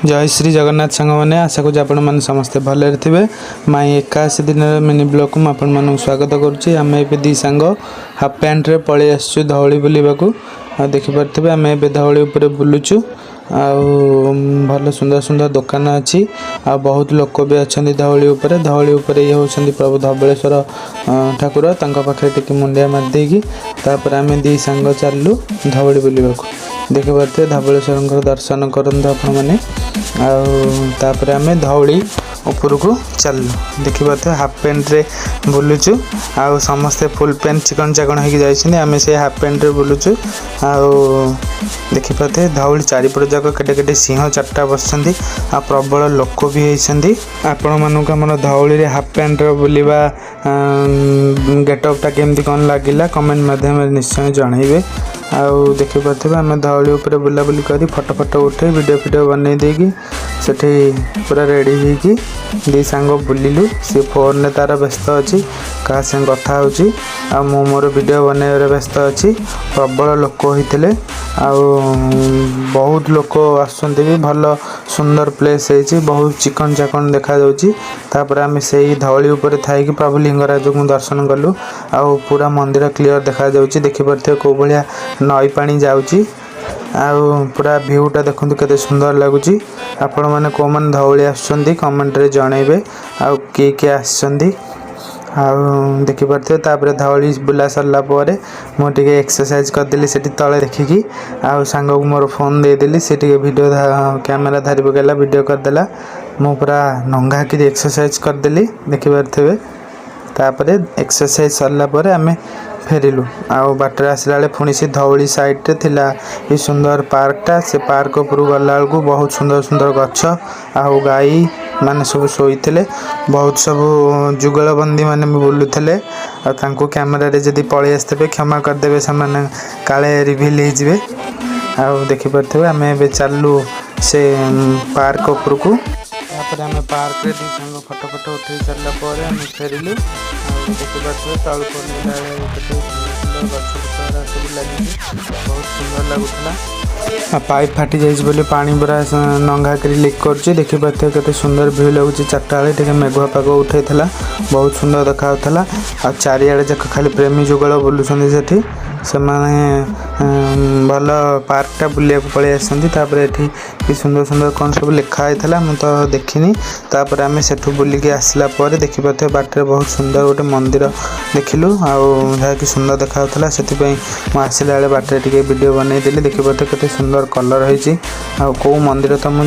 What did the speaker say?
ଜୟ ଶ୍ରୀ ଜଗନ୍ନାଥ ସାଙ୍ଗମାନେ, ଆଶା କରୁଛି ଆପଣମାନେ ସମସ୍ତେ ଭଲରେ ଥିବେ। ମାଇ 81 ଦିନର ମିନି ବ୍ଲଗ୍କୁ ମୁଁ ଆପଣମାନଙ୍କୁ ସ୍ୱାଗତ କରୁଛି। ଆମେ ଏବେ ଦୁଇ ସାଙ୍ଗ ହାଫ୍ ପ୍ୟାଣ୍ଟରେ ପଳେଇ ଆସିଛୁ ଧଉଳି ବୁଲିବାକୁ। ଆଉ ଦେଖିପାରୁଥିବେ, ଆମେ ଏବେ ଧଉଳି ଉପରେ ବୁଲୁଛୁ। ଆଉ ଭଲ ସୁନ୍ଦର ସୁନ୍ଦର ଦୋକାନ ଅଛି ଆଉ ବହୁତ ଲୋକ ବି ଅଛନ୍ତି ଧଉଳି ଉପରେ। ଧଉଳି ଉପରେ ଇଏ ହେଉଛନ୍ତି ପ୍ରଭୁ ଧବଳେଶ୍ୱର ଠାକୁର। ତାଙ୍କ ପାଖରେ ଟିକେ ମୁଣ୍ଡିଆ ମାରିଦେଇକି ତାପରେ ଆମେ ଦୁଇ ସାଙ୍ଗ ଚାଲିଲୁ ଧଉଳି ବୁଲିବାକୁ। ଦେଖିପାରୁଥିବେ, ଧବଳେଶ୍ୱରଙ୍କର ଦର୍ଶନ କରନ୍ତୁ ଆପଣମାନେ। ଆଉ ତାପରେ ଆମେ ଧଉଳି ଉପରକୁ ଚାଲିଲୁ। ଦେଖିପାରୁଥିବେ, ହାଫ୍ ପ୍ୟାଣ୍ଟରେ ବୁଲୁଛୁ। ଆଉ ସମସ୍ତେ ଫୁଲ୍ ପ୍ୟାଣ୍ଟ ଚିକଣ ଚାକଣ ହେଇକି ଯାଇଛନ୍ତି, ଆମେ ସେଇ ହାଫ୍ ପ୍ୟାଣ୍ଟରେ ବୁଲୁଛୁ। ଆଉ ଦେଖିପାରୁଥିବେ, ଧଉଳି ଚାରିପଟ ଯାକ କେତେ କେତେ ସିଂହ ଚାରିଟା ବସିଛନ୍ତି ଆଉ ପ୍ରବଳ ଲୋକ ବି ହେଇଛନ୍ତି। ଆପଣମାନଙ୍କୁ ଆମର ଧଉଳିରେ ହାଫ୍ ପ୍ୟାଣ୍ଟର ବୁଲିବା ଗେଟଅପ୍ଟା କେମିତି କ'ଣ ଲାଗିଲା, କମେଣ୍ଟ ମାଧ୍ୟମରେ ନିଶ୍ଚୟ ଜଣାଇବେ। ଆଉ ଦେଖିପାରୁଥିବେ, ଆମେ ଧଉଳି ଉପରେ ବୁଲାବୁଲି କରି, ଫଟୋ ଫଟୋ ଉଠେଇ, ଭିଡ଼ିଓ ଫିଡ଼ିଓ ବନେଇ ଦେଇକି ସେଠି ପୁରା ରେଡ଼ି ହେଇକି ଦୁଇ ସାଙ୍ଗ ବୁଲିଲୁ। ସେ ଫୋନ୍ରେ ତାର ବ୍ୟସ୍ତ ଅଛି, କାହା ସାଙ୍ଗେ କଥା ହେଉଛି ଆଉ ମୁଁ ମୋର ଭିଡ଼ିଓ ବନେଇବାରେ ବ୍ୟସ୍ତ ଅଛି। ପ୍ରବଳ ଲୋକ ହେଇଥିଲେ ଆଉ ବହୁତ ଲୋକ ଆସୁଛନ୍ତି ବି। ଭଲ ସୁନ୍ଦର ପ୍ଲେସ୍ ହେଇଛି, ବହୁତ ଚିକଣ ଚାକଣ ଦେଖାଯାଉଛି। ତାପରେ ଆମେ ସେଇ ଧଉଳି ଉପରେ ଥାଇକି ପ୍ରଭୁ ଲିଙ୍ଗରାଜଙ୍କୁ ଦର୍ଶନ କଲୁ ଆଉ ପୁରା ମନ୍ଦିର କ୍ଲିଅର ଦେଖାଯାଉଛି। ଦେଖିପାରୁଥିବେ, କେଉଁ ଭଳିଆ ନଈ ପାଣି ଯାଉଛି ଆଉ ପୁରା ଭିଉଟା ଦେଖନ୍ତୁ କେତେ ସୁନ୍ଦର ଲାଗୁଛି। ଆପଣମାନେ କେଉଁମାନେ ଧଉଳି ଆସୁଛନ୍ତି, କମେଣ୍ଟରେ ଜଣାଇବେ ଆଉ କିଏ କିଏ ଆସିଛନ୍ତି। ଆଉ ଦେଖିପାରୁଥିବେ, ତାପରେ ଧଉଳି ବୁଲା ସରିଲା ପରେ ମୁଁ ଟିକେ ଏକ୍ସରସାଇଜ୍ କରିଦେଲି ସେଠି ତଳେ ଦେଖିକି। ଆଉ ସାଙ୍ଗକୁ ମୋର ଫୋନ୍ ଦେଇଦେଲି, ସେ ଟିକେ ଭିଡ଼ିଓ କ୍ୟାମେରା ଧରି ପକାଇଲା, ଭିଡ଼ିଓ କରିଦେଲା। ମୁଁ ପୁରା ନଙ୍ଗା କିରି ଏକ୍ସରସାଇଜ୍ କରିଦେଲି, ଦେଖିପାରୁଥିବେ। ତାପରେ ଏକ୍ସରସାଇଜ୍ ସରିଲା ପରେ ଆମେ ଫେରିଲୁ। ଆଉ ବାଟରେ ଆସିଲା ବେଳେ ପୁଣି ସେ ଧଉଳି ସାଇଡ଼୍ରେ ଥିଲା ଏ ସୁନ୍ଦର ପାର୍କଟା। ସେ ପାର୍କ ଉପରକୁ ଗଲାବେଳକୁ ବହୁତ ସୁନ୍ଦର ସୁନ୍ଦର ଗଛ ଆଉ ଗାଈ ମାନେ ସବୁ ଶୋଇଥିଲେ। ବହୁତ ସବୁ ଯୁଗଳବନ୍ଦୀ ମାନେ ବି ବୁଲୁଥିଲେ। ଆଉ ତାଙ୍କୁ କ୍ୟାମେରାରେ ଯଦି ପଳେଇ ଆସିଥିବେ, କ୍ଷମା କରିଦେବେ, ସେମାନେ କାଳେ ରିଭିଲ୍ ହେଇଯିବେ। ଆଉ ଦେଖିପାରୁଥିବେ, ଆମେ ଏବେ ଚାଲିଲୁ ସେ ପାର୍କ ଉପରକୁ। ତାପରେ ଆମେ ପାର୍କରେ ଦୁଇ ସାଙ୍ଗ ଫଟୋ ଫଟୋ ଉଠେଇ ସାରିଲା ପରେ ଆମେ ଫେରିଲୁ। ଆଉ ଦେଖିପାରୁଥିବେ, ତଳକୁ ଓହ୍ଲେଇଲା ବେଳେ କେତେ ସୁନ୍ଦର ସୁନ୍ଦର ଗଛ ପତ୍ର ଗୁଡ଼ା ସବୁ ଲାଗିଛି, ବହୁତ ସୁନ୍ଦର ଲାଗୁଥିଲା। ଆଉ ପାଇପ୍ ଫାଟି ଯାଇଛି ବୋଲି ପାଣି ପୁରା ନଙ୍ଗା କରି ଲିକ୍ କରୁଛି। ଦେଖିପାରୁଥିବେ, କେତେ ସୁନ୍ଦର ଭ୍ୟୁ ଲାଗୁଛି। 4ଟା ବେଳେ ଟିକେ ମେଘୁଆ ପାଗ ଉଠେଇଥିଲା, ବହୁତ ସୁନ୍ଦର ଦେଖାଯାଉଥିଲା। ଆଉ ଚାରିଆଡ଼େ ଯାକ ଖାଲି ପ୍ରେମୀ ଯୁଗଳ ବୁଲୁଛନ୍ତି ସେଠି। ସେମାନେ ଭଲ ପାର୍କଟା ବୁଲିବାକୁ ପଳେଇ ଆସିଛନ୍ତି। ତାପରେ ଏଠି କି ସୁନ୍ଦର ସୁନ୍ଦର କ'ଣ ସବୁ ଲେଖା ହେଇଥିଲା, ମୁଁ ତ ଦେଖିନି। ତାପରେ ଆମେ ସେଠୁ ବୁଲିକି ଆସିଲା ପରେ ଦେଖିପାରୁଥିବେ, ବାଟରେ ବହୁତ ସୁନ୍ଦର ଗୋଟେ ମନ୍ଦିର ଦେଖିଲୁ ଆଉ ଯାହାକି ସୁନ୍ଦର ଦେଖାଯାଉଥିଲା। ସେଥିପାଇଁ ମୁଁ ଆସିଲା ବେଳେ ବାଟରେ ଟିକେ ଭିଡ଼ିଓ ବନେଇଦେଲି। ଦେଖିପାରୁଥିବେ, କେତେ ସୁନ୍ଦର କଲର୍ ହେଇଛି। ଆଉ କେଉଁ ମନ୍ଦିର ତ ମୁଁ